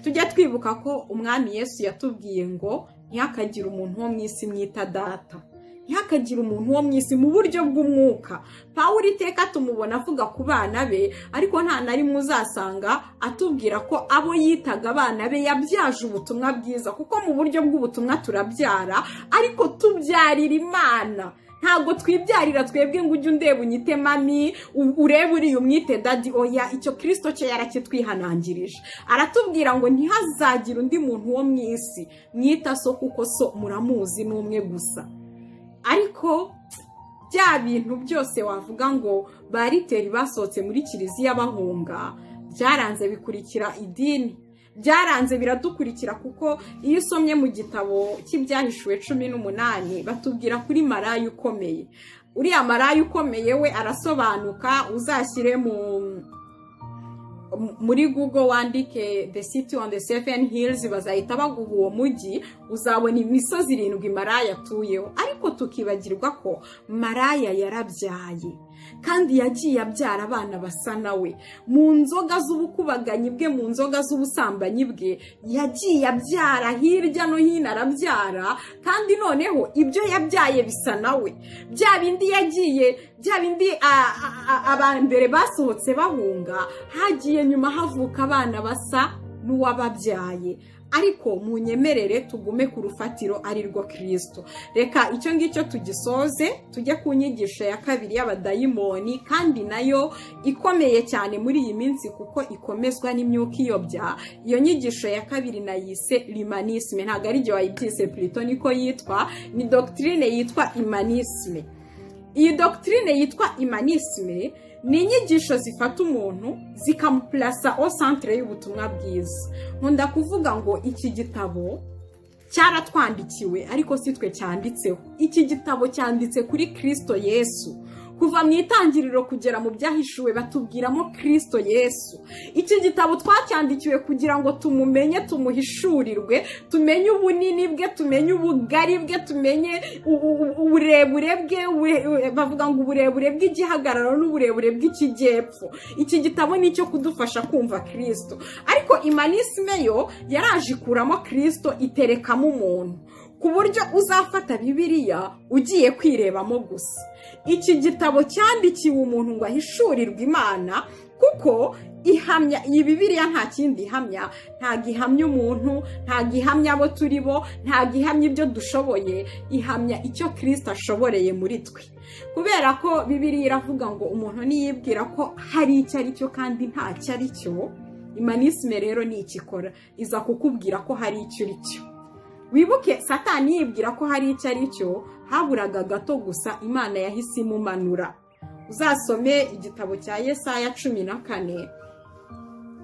tujya twibuka ko Umwami Yesu yatubwiye ngo ntihakagire umuntu wo mu isi mwita data, ntihakagire umuntu wo mu isi mu buryo bw'umwuka. Pawulo iteka tumubona avuga ku bana be, ariko nta na rimwe uzasanga atubwira ko abo yitaga abana be yabyaje ubutumwa bwiza, kuko mu buryo bw'ubutumwa turabyara, ariko tubyarira Imana. Ntabwo twibyarira twebwe ngo ujye undeba unyite mami, urebe uriya umwite dadi. Oya, icyo Kristo cye yarakitwihanangirije. Aratubwira ngo ntihazagire undi muntu wo mu isi mwita so, kuko so muramuzi ni umwe gusa. Ariko bya bintu byose wavuga ngo bariteri basohotse muri kiliziya bahunga, byaranze bikurikira idini, byaranze biradukurikira. Kuko iyo usomye mu gitabo cy'Ibyahishuwe 18 batubwira kuri maraya ukomeye. Uriya maraya ukomeye we arasobanuka, uzashyire muri Google wandike the city on the seven hills, bazahita baguha uwo mujyi, uzabona imisozi 7 maraya atuyeho. Ariko tukibagirwa ko maraya yarabyaye, kandi yagiye abyara abana basa nawe. Mu nzoga z'ubukubaganyi bwe, mu nzoga z'ubusambanyi bwe, yagiye abyara hirya no hino arabyara, kandi noneho ibyo yabyaye bisa nawe. Bya bindi yagiye, bya bindi abambere basohotse bahunga, hagiye nyuma havuka abana basa n'uwababyaye. Ariko munyemerere tugume ku rufatiro ari rwo Kristo. Reka icyo ngicyo tugisoze, tujye ku nyigisho ya kabiri y'abadayimoni, kandi nayo ikomeye cyane muri iyi minsi kuko ikomezwa n'imyuka iyobya. Iyo nyigisho ya kabiri nayise l'humanisme, ntabwo ari jye wayibyise, plutôt niko yitwa, ni doctrine yitwa humanisme. Iyi doctrine yitwa humanisme ni inyigisho zifata umuntu zikamuplasa au centre y'ubutumwa bwiza. Nkunda kuvuga ngo iki gitabo cyaratwandikiwe, ariko si twe cyanditseho. Iki gitabo cyanditse kuri Kristo Yesu. Kuva mu itangiriro kugera mu byahishuwe batubwiramo Kristo Yesu. Iki gitabo twacyandikiwe kugira ngo tumumenye, tumuhishurirwe, tumenye ubunini bwe, tumenye ubugari bwe, tumenye uburebure bwe, bavuga ngo uburebure bw'igihagararo n'uburebure bw'ikijyepfo. Iki gitabo ni icyo kudufasha kumva Kristo. Ariko humanisme yo yaraje ikuramo Kristo iterekamo umuntu, ku buryo uzafata Bibiliya ugiye kwirebamo gusa. Iki gitabo cyandikiwe umuntu ngo ahishurirwe Imana, kuko ihamya iyi Bibiliya nta kindi ihamya, nta gihamya umuntu, nta gihamya abo turi bo, nta gihamya ibyo dushoboye, ihamya icyo Kristo ashoboreye muri twe. Kubera ko Bibiliya iravuga ngo umuntu niyibwira ko hari icyo ari cyo kandi ntacyo ari cyo, humanisme rero ni ikikora, iza kukubwira ko hari icyo uri cyo. Wibuke Satani yibwira ko hari icyo ari cyo, haburaga gato gusa Imana yahise imumanura. Uzasome igitabo cya Yesaya 14,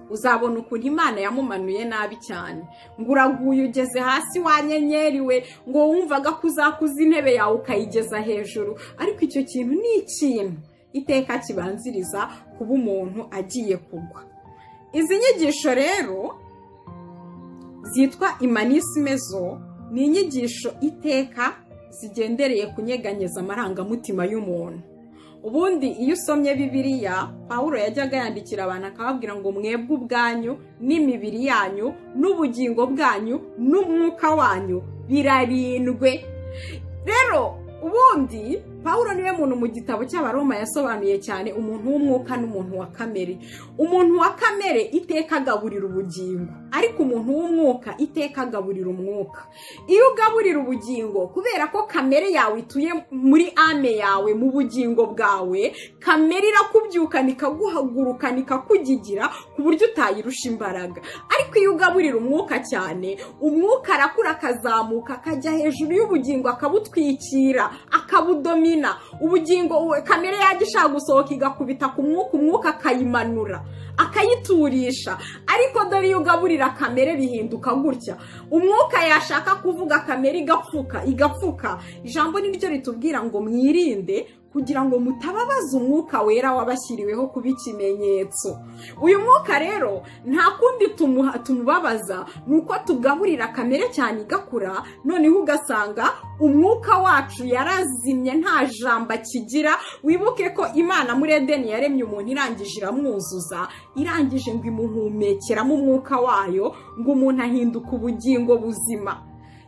uzabona ukuntu Imana yamumanuye nabi cyane. Ngo uraguye ugeze hasi wa nyenyeri we, ngo wumvaga ko uzakuza intebe yawe ukayigeza hejuru. Ariko icyo kintu ni ikintu iteka kibanziriza kuba umuntu agiye kugwa. Izi nyigisho rero zitwa humanisme zo ni inyigisho iteka zigendereye kunyeganyeza amarangamutima y'umuntu. Ubundi iyo usomye Bibiliya, Pawulo yajyaga yandikira abantu akababwira ngo mwebwe ubwanyu n'imibiri yanyu n'ubugingo bwanyu n'umwuka wanyu birarindwe. Rero ubundi Pawulo niwe muntu mu gitabo cy'Abaroma yasobanuye cyane umuntu w'umwuka n'umuntu wa kamere. Umuntu wa kamere iteka agaburira ubugingo, ariko umuntu w'umwuka iteka agaburira umwuka. Iyo ugaburira ubugingo, kubera ko kamere yawe ituye muri ame yawe, mu bugingo bwawe, kamere irakubyukana ikaguhagurukana ikakugigira ku buryo utayirusha imbaraga. Ariko iyo ugaburira umwuka cyane, umwuka arakura akazamuka akajya hejuru y'ubugingo, akabutwikira, akabudomina. Ubugingo kamere yajya ishaka gusohoka igakubita ku mwuka, umwuka akayimanura. akayiturisha. Ariko dore iyo ugaburira kamere bihinduka gutya, umwuka yashaka kuvuga kamere igapfuka igapfuka. Ijambo niryo ritubwira ngo mwirinde kugira ngo mutababaza umwuka wera wabashyiriweho kuba ikimenyetso. Uyu mwuka rero nta kundi tumubabaza, nuko tugaburira kamere cyane igakura, noneho ugasanga umwuka wacu yarazimye nta jambo akigira. Wibuke ko Imana muri Edeni yaremye umuntu irangije iramwuzuza, irangije ngo imuhumekeramo umwuka wayo, ngo umuntu ahinduka ubugingo buzima.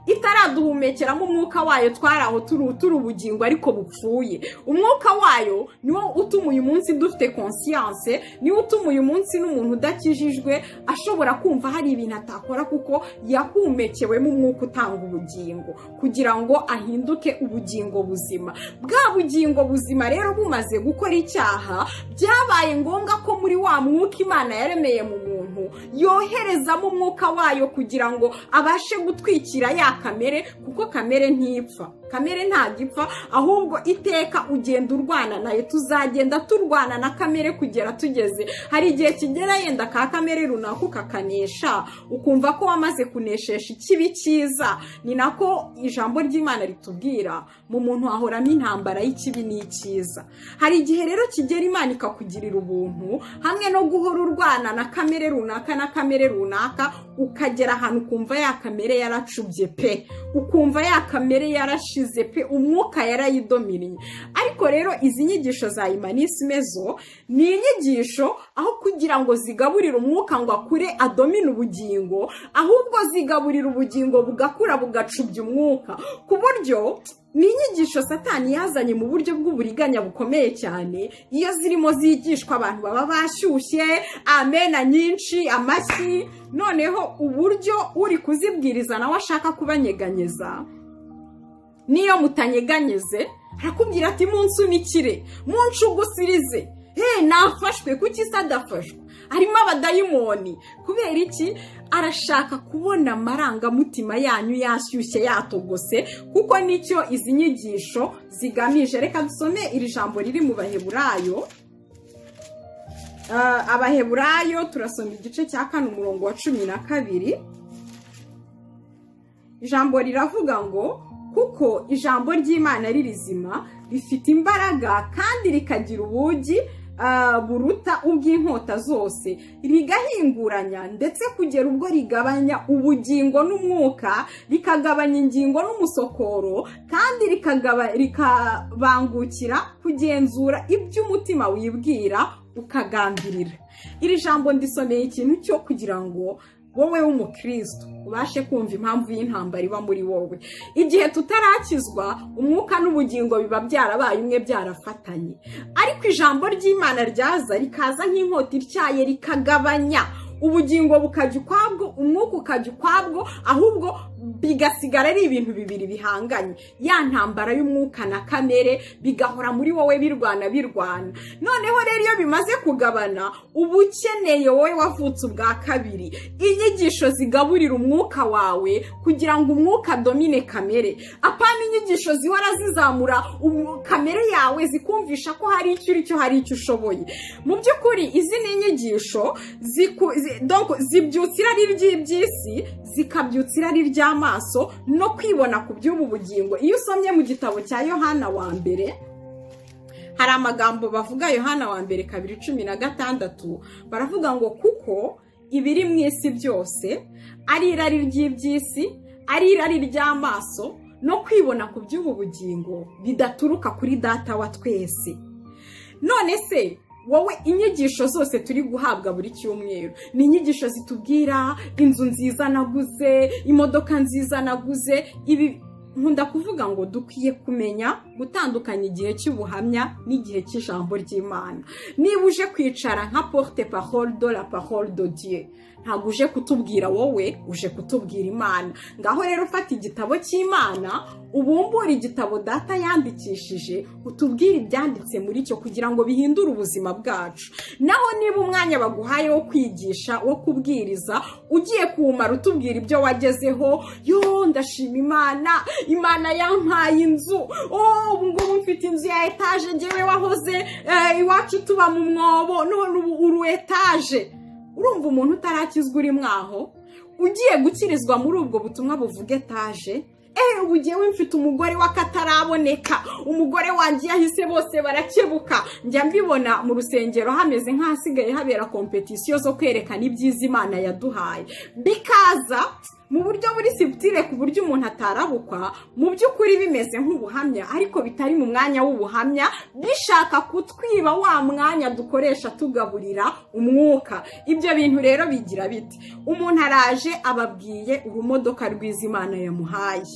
Itaraduhumekeramo umwuka wayo twari aho turi ubugingo ariko bupfuye. Umwuka wayo niwo utuma uyu munsi dufite conscience, niwo utuma uyu munsi n'umuntu udakijijwe ashobora kumva hari ibintu atakora kuko yahumekewemo umwuka utanga ubugingo kugira ngo ahinduke ubugingo buzima. Bwa bugingo buzima rero bumaze gukora icyaha, byabaye ngombwa ko muri wa mwuka Imana yaremeye mu muntu yoherezamo umwuka wayo kugira ngo abashe gutwikira ya kamere, kuko kamere ntipfa, kamere ntabwo ipfa, ahubwo iteka ugenda urwana nayo. Tuzagenda turwana na kamere kugera tugeze hari igihe kigera yenda ka kamere runaka ukakanesha, ukumva ko wamaze kuneshesha ikibi cyiza. Ni nako ijambo ry'Imana ritubwira, mu muntu hahoramo intambara y'ikibi n'icyiza. Hari igihe rero kigera Imana ikakugirira ubuntu hamwe no guhora urwana na kamere runaka na kamere runaka, ukagera ahantu ukumva ya kamere yaracubye pe, ukumva ya kamere yarashize pe, umwuka yarayidominiye. Ariko rero izi nyigisho za humanisme zo ni inyigisho aho kugira ngo zigaburire umwuka ngo akure adomine ubugingo, ahubwo zigaburira ubugingo bugakura bugacubya umwuka, ku buryo ni inyigisho Satani yazanye mu buryo bw'uburiganya bukomeye cyane. Iyo zirimo zigishwa abantu baba bashyushye, amena nyinshi, amashyi, noneho uburyo uri kuzibwiriza nawe ashaka kubanyeganyeza, niyo mutanyeganyeze arakubwira ati munsunikire, munshugusirize, he nafashwe, kuki se adafashwe? Harimo abadayimoni. Kubera iki? Arashaka kubona amarangamutima yanyu yashyushye yatogose, kuko nicyo izi nyigisho zigamije. Reka dusome iri jambo riri mu Baheburayo. Abaheburayo turasoma igice cya 4 umurongo wa 12. Ijambo riravuga ngo kuko ijambo ry'Imana ari rizima, rifite imbaraga kandi rikagira ubugi buruta ubw'inkota zose, rigahinguranya ndetse kugera ubwo rigabanya ubugingo n'umwuka, rikagabanya ingingo n'umusokoro, kandi rikabangukira kugenzura iby'umutima wibwira ukagambirira. Iri jambo ndisomeye ikintu cyo kugira ngo wowe w'umukristo ubashe kumva impamvu y'intambara iba muri wowe. Igihe tutarakizwa, umwuka n'ubugingo biba byarabaye umwe, byarafatanye. Ariko ijambo ry'Imana ryaza rikaza nk'inkota ityaye, rikagabanya ubugingo bukajya ukwabwo, umwuka ukajya ukwabwo, ahubwo bigasigara ari ibintu bibiri bihanganye. Ya ntambara y'umwuka na kamere bigahora muri wowe birwana birwana. Noneho rero iyo bimaze kugabana, uba ukeneye wowe wavutse ubwa kabiri inyigisho zigaburira umwuka wawe kugira ngo umwuka domine kamere. Apana inyigisho zihora zizamura kamere yawe zikumvisha ko hari icyo uri cyo, hari icyo ushoboye. Mu by'ukuri izi ni inyigisho zibyutsa irari ry'iby'isi, zikabyutsa irari ry'amaso no kwibona ku by'ubu bugingo. Iyo usomye mu gitabo cya Yohana wa mbere, hari amagambo bavuga, Yohana wa mbere 2:16, baravuga ngo kuko ibiri mu isi byose ari irari ry'iby'isi, ari irari ry'amaso no kwibona ku by'ubu bugingo bidaturuka kuri Data wa twese. None se wowe inyigisho zose turi guhabwa buri cyumweru ni inyigisho zitubwira inzu nziza naguze, imodoka nziza naguze. Ibi nkunda kuvuga ngo dukwiye kumenya gutandukanya igihe cy'ubuhamya n'igihe cy'ijambo ry'Imana. Niba uje kwicara nka porte parole de la parole de Dieu, ntabwo uje kutubwira wowe, uje kutubwira Imana. Ngaho rero ufata igitabo cy'Imana, ubumbure igitabo Data yandikishije, utubwire ibyanditse muri cyo kugira ngo bihindure ubuzima bwacu. Naho niba umwanya baguhaye wo kwigisha, wo kubwiriza, ugiye kuwumara utubwira ibyo wagezeho, yo ndashima Imana, Imana yampaye inzu, ubu ngubu mfite inzu ya etaje, ngewe wahoze iwacu tuba mu mwobo, none ubu uru etaje. Urumva umuntu utarakizwa uri mwaho ugiye gukirizwa muri ubwo butumwa buvuga etaje? Ubu ngewe mfite umugore w'akataraboneka, umugore wanjye yahise bose barakebuka. Njya mbibona mu rusengero hameze nk'ahasigaye habera kompetisiyo zo kwerekana ibyiza Imana yaduhaye, bikaza mu buryo buri sibutire ku buryo umuntu atarabukwa, mu by'ukuri bimeze nk'ubuhamya ariko bitari mu mwanya w'ubuhamya, bishaka kutwiba wa mwanya dukoresha tugaburira umwuka. Ibyo bintu rero bigira biti: umuntu araje ababwiye urumodoka rwiza Imana yamuhaye,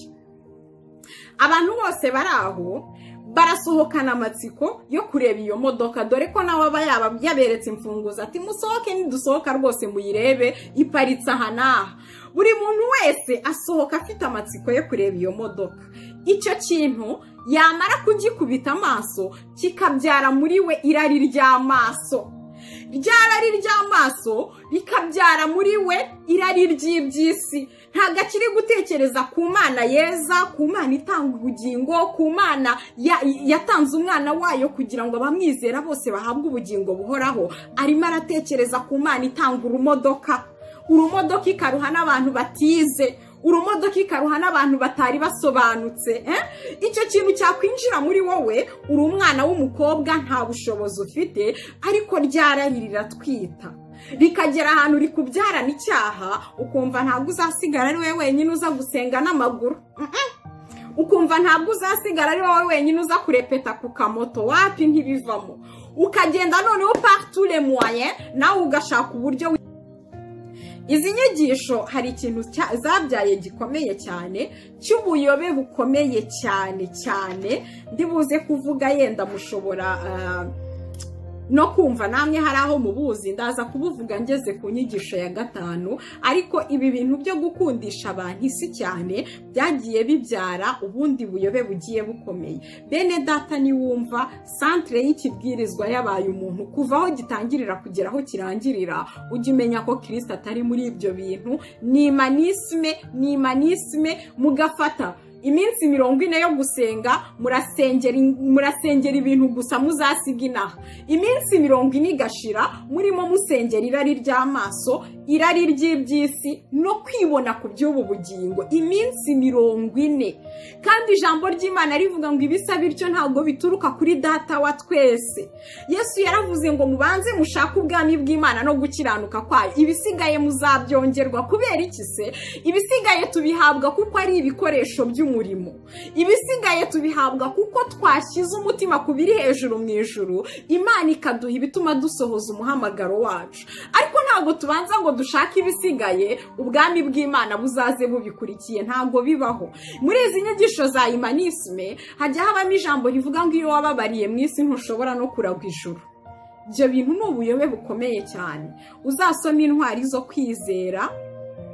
abantu bose bari aho barasohokana amatsiko yo kureba iyo modoka, dore ko nawe aba yaberetse imfunguzo ati musohoke, nidusohoka rwose muyirebe iparitse aha n'aha. Buri muntu wese asohoka afite amatsiko yo kureba iyo modoka. Icyo kintu yamara kugikubita amaso kikabyara muri we irari ry'amaso, rya rari ry'amaso rikabyara muri we irari ry'iby'isi. Ntabwo akiri gutekereza ku Mana yeza, ku Mana itanga ubugingo, ku Mana yatanze umwana wayo kugira ngo abamwizera bose bahabwe ubugingo buhoraho. Arimo aratekereza ku Mana itanga urumodoka, urumodoka ikaruha n'abantu batize, urumodoka ikaruha n'abantu batari basobanutse. Icyo kintu cyakwinjira muri wowe, uri umwana w'umukobwa nta bushobozi ufite, ariko ryarari riratwita rikagera ahantu rikubyarana icyaha, ukumva ntabwo uzasigara ari wowe wenyine uza gusenga n'amaguru, ukumva ntabwo uzasigara ari wowe wenyine uza kurepeta ku kamoto, wapi ntibivamo, ukagenda noneho par tous les moyens nawe ugashaka uburyo. Izi nyigisho hari ikintu zabyaye gikomeye cyane cy'ubuyobe bukomeye cyane cyane, ndibuze kuvuga yenda mushobora no kumva namwe hari aho mubuzi, ndaza kubuvuga ngeze ku nyigisho ya 5. Ariko ibi bintu byo gukundisha abantu isi cyane byagiye bibyara ubundi buyobe bugiye bukomeye. Bene data, niwumva centre y'ikibwirizwa yabaye umuntu kuva aho gitangirira kugera aho kirangirira, ujye umenya ko Kristo atari muri ibyo bintu. Ni imanisme, ni imanisme. Mugafata iminsi 40 yo gusenga, murasengera ibintu gusa muzasiga inaha. Iminsi 40 igashira murimo musengera irari ry'amaso, irari ry'iby'isi no kwibona ku by'ubu bugingo. Iminsi 40. Kandi ijambo ry'Imana rivuga ngo ibisa bityo ntabwo bituruka kuri data wa twese. Yesu yaravuze ngo mubanze mushake ubwami bw'Imana no gukiranuka kwayo, ibisigaye muzabyongerwa. Kubera iki se? Ibisigaye tubihabwa kuko ari ibikoresho by'umurimo, ibisigaye tubihabwa kuko twashyize umutima ku biri hejuru mu ijuru, Imana ikaduha ibituma dusohoza umuhamagaro wacu. Ariko ntabwo tubanza ngo dushake ibisigaye, ubwami bw'Imana buzaze bubikurikiye, ntabwo bibaho. Muri izi nyigisho za imanisme hajya habamo ijambo rivuga ngo iyo wababariye mu isi ntushobora no kuragwa ijuru. Ibyo bintu ni ubuyobe bukomeye cyane. Uzasoma intwari zo kwizera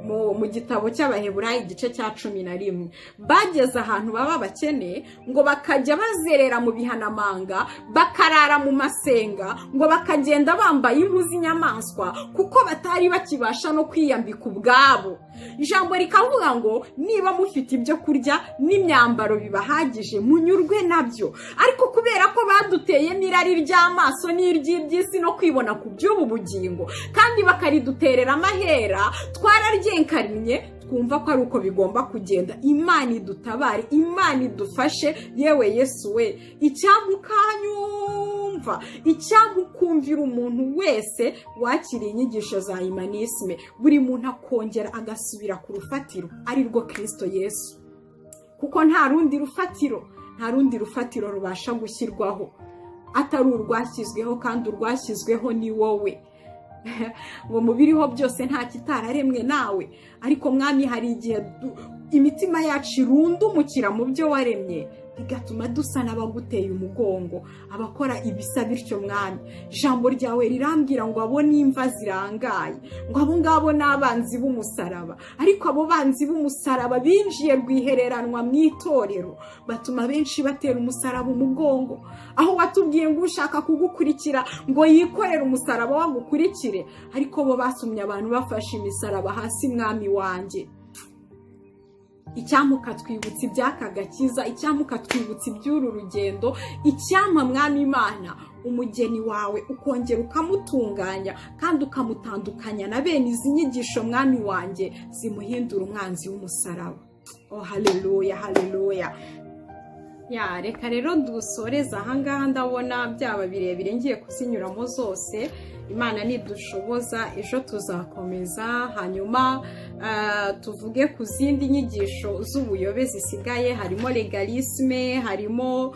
mu gitabo cy'Abaheburayo igice cya 11, bageze ahantu baba bakene ngo bakajya bazerera mu bihanamanga, bakarara mu masenga, ngo bakagenda bambaye impu z'inyamaswa kuko batari bakibasha no kwiyambika ubwabo. Ijambo rikavuga ngo niba mufite ibyo kurya n'imyambaro bibahagije munyurwe nabyo. Ariko kubera ko baduteye n'irari ry'amaso n'iry'iby'isi no kwibona ku by'ubu bugingo, kandi bakariduterera amahera, twararyenkarinye twumva ko ari uko bigomba kugenda. Imana idutabare, Imana idufashe. Yewe Yesu we, icyampa ukanyumva, icyampa ukumvira umuntu wese wakiriye inyigisho za imanisme, buri muntu akongera agasubira ku rufatiro ari rwo Kristo Yesu, kuko nta rundi rufatiro, nta rundi rufatiro rubasha gushyirwaho atari urwashyizweho, kandi urwashyizweho ni wowe. Ngo mubiriho byose nta kitararemwe nawe. Ariko mwami, hari igihe imitima yacu irundumukira mu byo waremye, bigatuma dusa n'abaguteye umugongo, abakora ibisa bityo. Mwami, ijambo ryawe rirambwira ngo abo n'imva zirangaye, ngo abo ngabo n'abanzi b'umusaraba. Ariko abo banzi b'umusaraba binjiye rwihereranwa mu itorero, batuma benshi batera umusaraba umugongo. Aho watubwiye ngo ushaka kugukurikira ngo yikorere umusaraba wagukurikire, ariko bo basumye abantu bafashe imisaraba hasi. Mwami wanjye, Icyampa ukatwibutsa iby'aka gakiza, icyampa ukatwibutsa iby'uru rugendo, icyampa Mwami Imana umugeni wawe ukongera ukamutunganya kandi ukamutandukanya na bene izi nyigisho Mwami wanjye zimuhindura umwanzi w'umusaraba. Oh haleluya, haleluya. Ya reka rero dusoreze ahangaha, ndabona byaba birebire ngiye kuzinyuramo zose. Imana nidushoboza ejo tuzakomeza, hanyuma tuvuge ku zindi nyigisho z'ubuyobe zisigaye. Harimo legalisme, harimo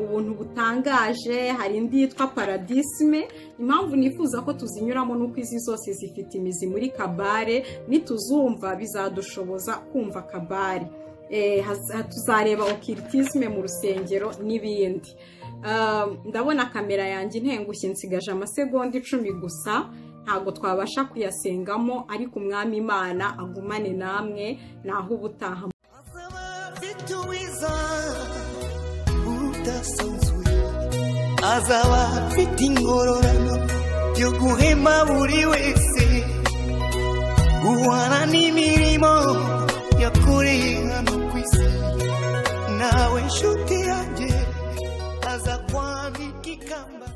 ubuntu butangaje, hari indi yitwa paradisme. Impamvu nifuza ko tuzinyuramo nuko izi zose zifite imizi muri kabare, nituzumva bizadushoboza kumva kabare. Tuzareba okiritisme mu rusengero n'ibindi. Ndabona kamera yanjye intengushye, nsigaje amasegonda 10 gusa, ntabwo twabasha kuyasengamo, ariko Umwami Imana agumane namwe naho ubutaha. Azaba afite ingororano yo guhema buri wese, guhana n'imirimo yakoreye hano ku isi. Nawe nshuti yanjye aza kwambika ikamba.